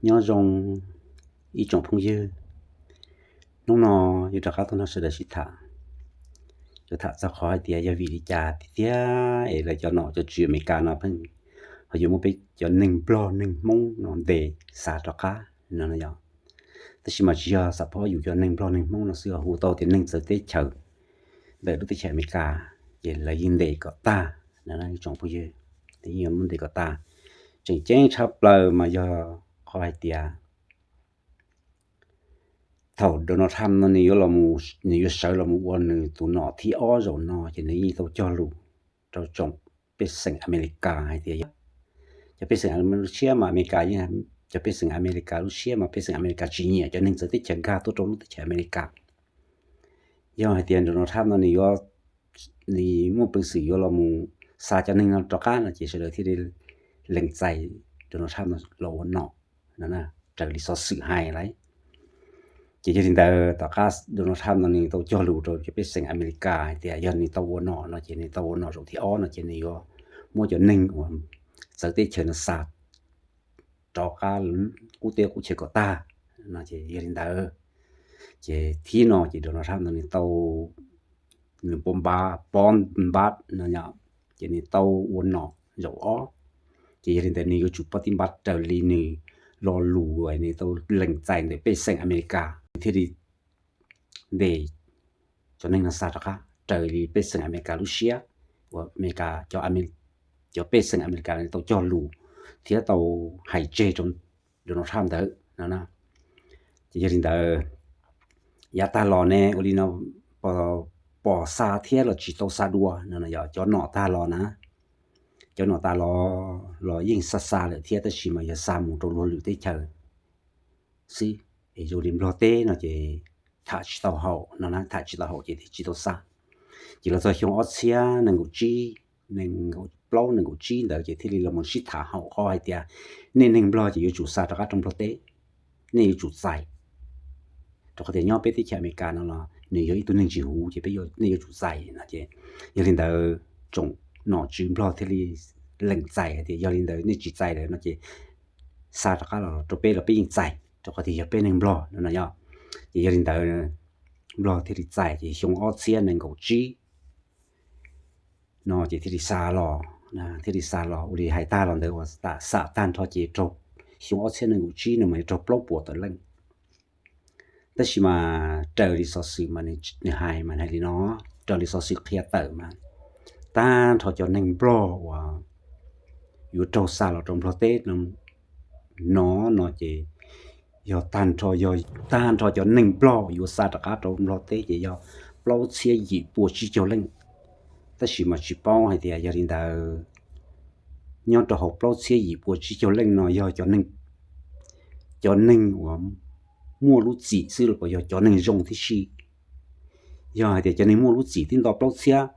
Nyob zoo ib tsoom phooj ywg, hnub no yuav rov qab tuaj nrog sawv daws sib tham. Yuav tham txog qhov hais tias yog vim li cas tiag tiag es lawv cov nom cov tswv Amelikas no pheej ho yuav muab peb cov neeg Nplog neeg Hmoob no ntes xa rov qab no yog. Tab sis mas tsis yog xam phob yus cov neeg Nplog neeg Hmoob no xwb, hu tau tias neeg txawv teb chaws ntawm lub teb chaws Amelikas ces lawv yeej ntes kom tag no ib tsoom phooj ywg, yeej yuav muab ntes kom tag. Tseem ceeb tshaj plaws mas yog qhov hais tias thaum Donald Trump no nws yuav los, nws yuav sawv los mus ua nws tus nom thib ob zaum no ces nws yeej tau cog lus rau tsoom pej xeem Amelikas hais tias cov pej xeem lub siab mas Amelikas yeej, cov pej xeem Amelikas lub siab mas pej xeem Amelikas tsis nyiam cov neeg txawv teb chaws nkag tuaj rau lub teb chaws Amelikas. Yog hais tias Donald Trump no nws yuav, nws muaj peev xwm yuav los mus xa cov neeg no rov qab no ces sawv daws thiaj li lees txais Donald Trump no los ua nom raws li xov xwm hais lawm. Ces yog li ntawd tom qab Donald Trump no nws tau cog lus rau cov pej xeem Amelikas hais tias yog nws tau ua nom no ces nws tau ua nom zaum thib ob no ces nws yuav muab cov neeg uas txawv teb chaws no xa rov qab qub teb qub chaw kom tag no ces yog li ntawd ces thib no ces Donald Trump no nws tau, nws pob npab, pob npab no yom, ces nws tau ua nom zaum ob. Ces yog li ntawd nws yuav tsum pob tib npab raws li nws lo lus uas nws tau lees txais ntawm pej xeem Amelikas, nws thiaj li ntes cov neeg no xa rov qab raws li pej xeem Amelikas lub siab uas Amelikas, cov pej xeem Amelikas tau cog lus thiab tau hais tseg rau Donald Trump ntawd no. Ces yog li ntawd yav tag los ne ua li no pom xa thiab los tsis tau xa dua no yog cov nom tag los na, cov nom tag los los yeej xa xa lawm thiab tab sis mas yog xa mus rau luag lwm teb chaws xwb. Es zoo li Nplog teb no ces tham tsis tau haum no na, tham tsis tau haum ces thiaj tsis tau xa. Ces los txog xyoo ob txhiab nees nkaum tsib, nees nkaum plaub nees nkaum tsib ntawd ces thiaj li los mus sib tham haum qhov hais tias nej neeg Nplog ces yuav tsum xa rov qab rau Nplog teb, nej yuav tsum txais. Rau qhov tias nyob peb teb chaws Amelikas no los nws yog ib tug neeg tsis huv ces peb, nej yuav tsum txais no ces yog li ntawd tsoom nom tswv Nplog thiaj li lees txais hais tias yog li ntawd nej tsis txais lawm no ces xa rov qab los rau peb los peb yeej txais rau qhov tias yog peb neeg Nplog no no yog. Ces yog li ntawd Nplog thiaj li txais ces xyoo ob txhiab nees nkaum tsib no ces thiaj li xa los, thiaj li xa los ua li hais tag los ntawd uas xam tag nrho ces raug, xyoo ob txhiab nees nkaum tsib no mas yuav raug plaub puas tawm leej. Tab sis mas raws li xov xwm mas nws hais mas hais li no, raws li xov xwm qhia tawm mas tag nrho cov neeg Nplog uas yuav raug xa los rau Nplog teb no no ces yog tag nrho, yog tag nrho cov neeg Nplog yuav xa rov qab rau Nplog teb ces yog plaub txhiab yim pua tsib caug leej. Tab sis mas tsis paub hais tias yog li ntawd nyob rau hauv plaub txhiab yim pua tsib caug leej no yog cov neeg, cov neeg uas muaj lub txim xwb los puas yog cov neeg zoo tib si. Yog hais tias cov neeg muaj lub txim twb nto plaub txhiab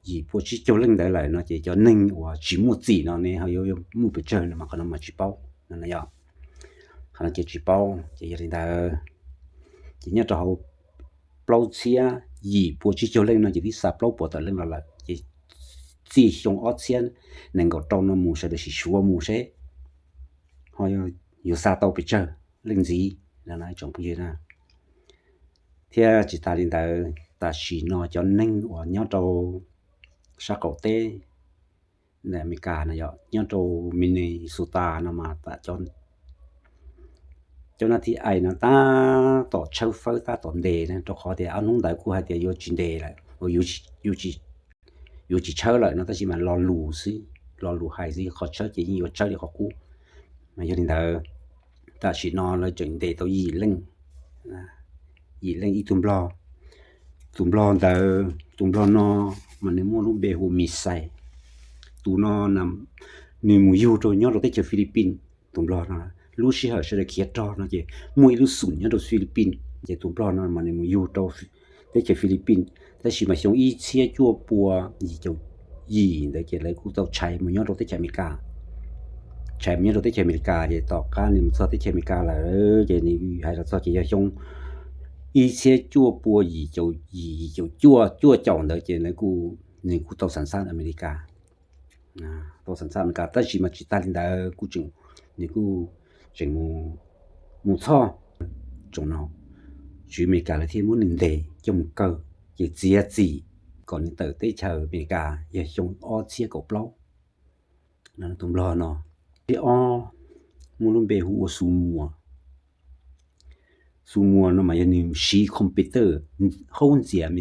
yim pua tsib caug leej ntawd lawm no ces cov neeg uas tsis muaj txim no ne ho yuav muaj pes tsawg no mas qhov no mas tsis paub no yog, qhov no ces tsis paub. Ces yog li ntawd ces nyob rau hauv plaub txhiab yim pua tsib caug leej no ces twb xa plaub puas tawm leej los lawm ces txij xyoo ob txhiab nees nkaum rau no mus sawv daws sim suav mus seb ho yuav xa tau pes tsawg leej ntxiv no tsoom phooj ywg na. Thiab tsis tas li ntawd tam sim no cov neeg uas nyob rau sab qaum teb Amelikas no yog nyob rau Minnesota no mas cov nab thib ais no tab tom tshawb fawb tab tom ntes na, rau qhov tias ob hnub ntawd kuj hais tias yuav tsis ntes lawm, yuav tsis, yuav tsis tshawb lawm no tab sis mas lo lus xwb, lo lus hais xwb, qhov tshawb ces yeej yuav tshawb li qhov qub. Mas yog li ntawd tam sim no lawv tseem ntes tau yim leej, yim leej ib tug nplog. Tus nplog ntawd, tus nplog no mas nws muaj lub npe hu Misais. Tus no nws mus yug rau nyob rau teb chaws Philippines. Tus nplog no lub sij hawm sawv daws khiav rog no ces muaj ib lub xum nyob rau Philippines ces tus nplog no mas nws mus yug rau teb chaws Philippines. Tab sis mas xyoo ib txhiab cuaj pua yim caum yim ntawd ces lawv kuj tau tshais mus nyob rau teb chaws Amelikas. Tshais mus nyob rau teb chaws Amelikas ces tom qab nws mus txog teb chaws Amelikas lawm ces nws hais los txog ces yog xyoo ib txhiab cuaj pua yim caum yim, yim caum cuaj, cuaj caum ntawd ces lawv kuj, nws kuj tau xam xaj Amelikas, tau xam xaj Amelikas. Tab sis mas tsis tas li ntawd kuj tseem nws kuj tseem mus, mus txhoj tsoom no, tswv Amelikas lawv thiaj muab nws ntes coj mus kaw, ces txiav txim kom nws tawm teb chaws Amelikas yog xyoo ob txhiab kaum plaub. Tus nplog no, thib ob muaj lub npe hu ua Xus Muas. Xus Muas no mas yog nws siv computer haub ntxias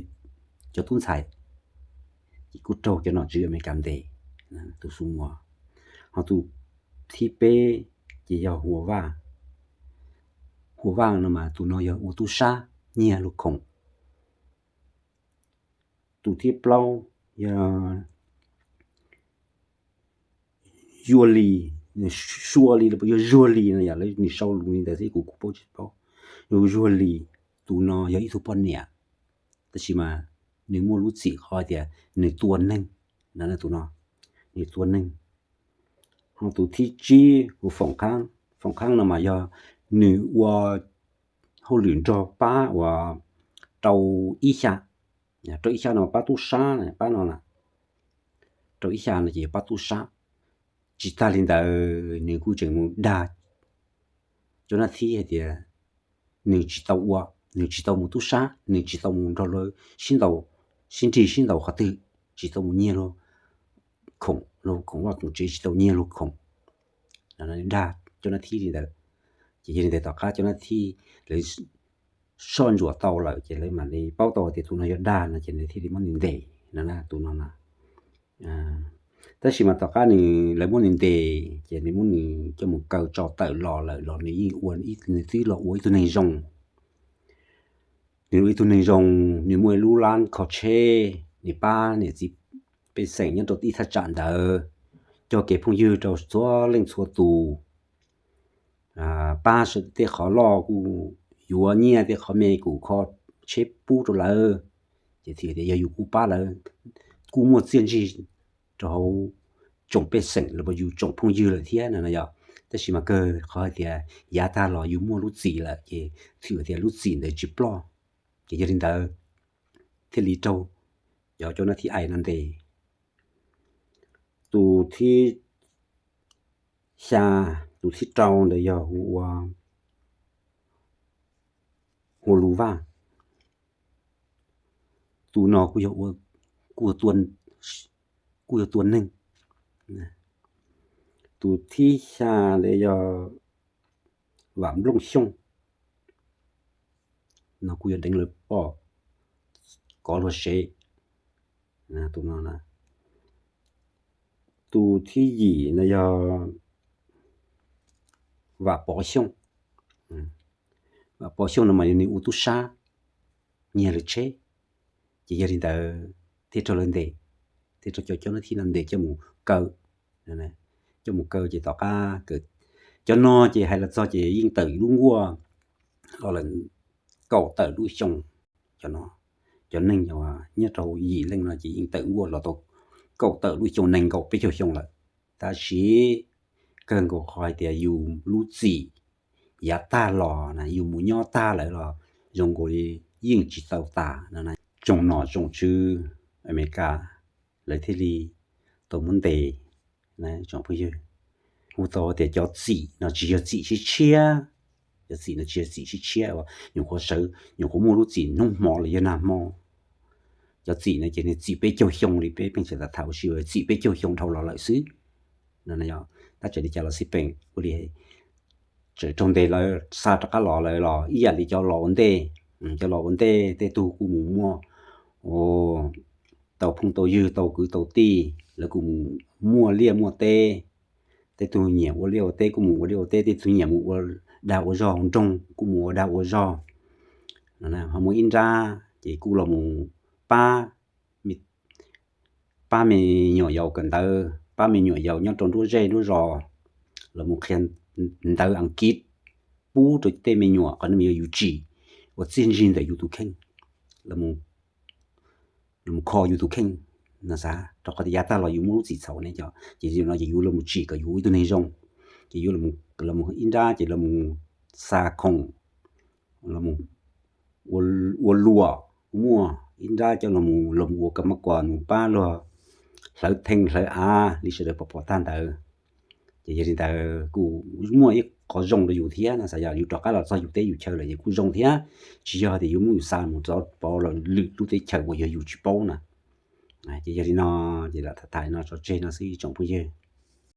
cov tub ntxhais, ces kuj raug cov nom tswv Amelikas ntes, tus Xus Muas. Ho tus thib peb ces yog Hua Vaj. Hua Vaj no mas tus no yog ua tub sab nyiag luag khoom. Tus thib plaub yog Zuag Lis, Sua Lis los puas yog Zuag Lis no, yog lawv nws sau lus li ntawd thiab kuv kuj paub tsis paub. Yog Zuag Lis, tus no yog ib tug poj niam, tab sis mas nws muaj lub txim qhov tias nws tua neeg, tus no nws tua neeg. Ho tus thib tsib hu Foom Qhaab. Foom Qhaab no mas yog nws ua hauj lwm nrog pab uas rau ib xya, rau ib xya no pab tub sab, pab no na, rau ib xya no ces pab tub sab. Tsis tag li ntawd nws kuj tseem mus dag cov nab thib hais tias nws tsis tau ua, nws tsis tau mus tub sab, nws tsis tau mus nrog lawv sib ntaus, sib nrig sib ntaus qhov twg, tsis tau mus nyiag luag khoom, luag khoom vaj khoom tsev, tsis tau nyiag luag khoom. Dag cov nab thib li ntawd, ces yog li ntawd tom qab cov nab thib lawv soj ntsuam tau lawm ces lawv mam li paub tau tias tus no yog dag no ces lawv thiaj li muab nws ntes no na, tus no na. Tab sis mas tom qab nws, lawv muab nws ntes ces nws muab nws coj mus kaw tso tawm los lawm los nws yeej ua, nws twb los ua ib tug neeg zoo. Nws ua ib tug neeg zoo, nws muaj ib lub lab kho tsheb, nws pab niam txiv pej xeem nyob rau ib thaj tsam ntawd, coj kev phooj ywg rau txhua leej txhua tus, pab sawv daws tej qhov loj kuj yuav nyiaj, tej qhov me kuj kho tsheb pub rau lawv. Ces thiaj tias yog yus kuj pab lawv, kuj muaj txiaj ntsig rau hauv tsoom pej xeem los yus tsoom phooj ywg lawm thiab no yog. Tab sis mas kawg qhov hais tias yav tag los yus muaj lub txim lawm ces thiaj tias lub txim ntawd tsis ploj. Ces yog li ntawd thiaj li raug cov, cov nab thib ais no ntes. Tus thib xya, tus thib rau ntawd yog hu ua Hua Lus Vaj. Tus no kuj yog, kuj yog tua neeg. Tus thib xya ntawd yog Vam Nplooj Xyooj, no kuj yog deev lawv poj kov luag sev. Tus no, tus thib yim no yog Vam Pov Xyooj. Vam Pov Xyooj no mas yog nws ua tub sab nyiag lawv tsheb, ces yog li ntawd thiaj raug lawv ntes, thiaj raug cov, cov nab thib no ntes coj mus kaw. Coj mus kaw ces tom qab cov no ces hais los txog ces yeej tawm lub nkuaj los lawm, kaum tawm lub xyoo. Cov no, cov neeg nyob rau yim leej no ces yeej tawm nkuaj los tau kaum tawm lub xyoo, nees nkaum peb caug xyoo lawm. Tab sis kawg nkaus qhov hais tias yus lub txim yav tag los na, yus mus nyob tag lawm los zoo nkaus li yeej tsis tau tas no na. Tsoom nom tsoom tswv Amelikas lawv thiaj li tau muab ntes. Tsoom phooj ywg, hu tau tias cov txim no tsis yog txim sib tshiab, cov txim no tsis yog txim sib tshiab uas nyuam qhuav sawv, nyuam qhuav muaj lub txim hnub hmo los yog nag hmo. Cov txim no ces nws txim peb caug xyoo li peb pheej txhais tham ua si, txim peb caug xyoo dhau los lawm xwb. Tab txawm li cas los xij peem ua li tseem raug ntes lawm xa rov qab los lawm los ib yam li cov los ua ntej. Cov los ua ntej tej tug kuj mus muaj, tau phooj tau ywg tau kwv tau tij, lawv kuj mus muaj liaj muaj teb. Tej tug nyiam ua liaj ua teb kuj mus ua liaj ua teb, tej tug nyiam mus ua dag ua zog hauv nroog kuj mus ua dag ua zog. Ho muaj ib nrab ces kuj los mus pab, pab me nyuam yaus kawm ntawv, pab me nyuam yaus nyob rau nruab zej nruab zos, los mus qhia ntawv Askiv pub rau tej me nyuam kom nej me nyuam yus tsim ua txiaj ntsig ntawm yus tus kheej, los mus kho yus tus kheej no xav, rau qhov tias yav tag los yus muaj lub txim txhaum ne, ces yus no ces yus los mus tsim kom yus ua ib tug neeg zoo. Ces yus los mus ib nrab ces los mus xa khoom, los mus ua luam kuj muaj, ib nrab coj los mus, los mus ua kam mab kuas mus pab luag hlawv theej hlawv av li sawv daws pom pom tag ntawd. Ces yog li ntawd kuj muaj ib qho zoo rau yus thiab no, xav yog yus rov qab los txog yus teb yus chaw lawm ces kuj zoo thiab, tsis yog tias yuav muab yus xa mus rov pauv los lwm lub teb chaws uas yog yus tsis paub na. Ces yog li no, ces lam tham tham no tso tseg no xwb tsoom phooj ywg.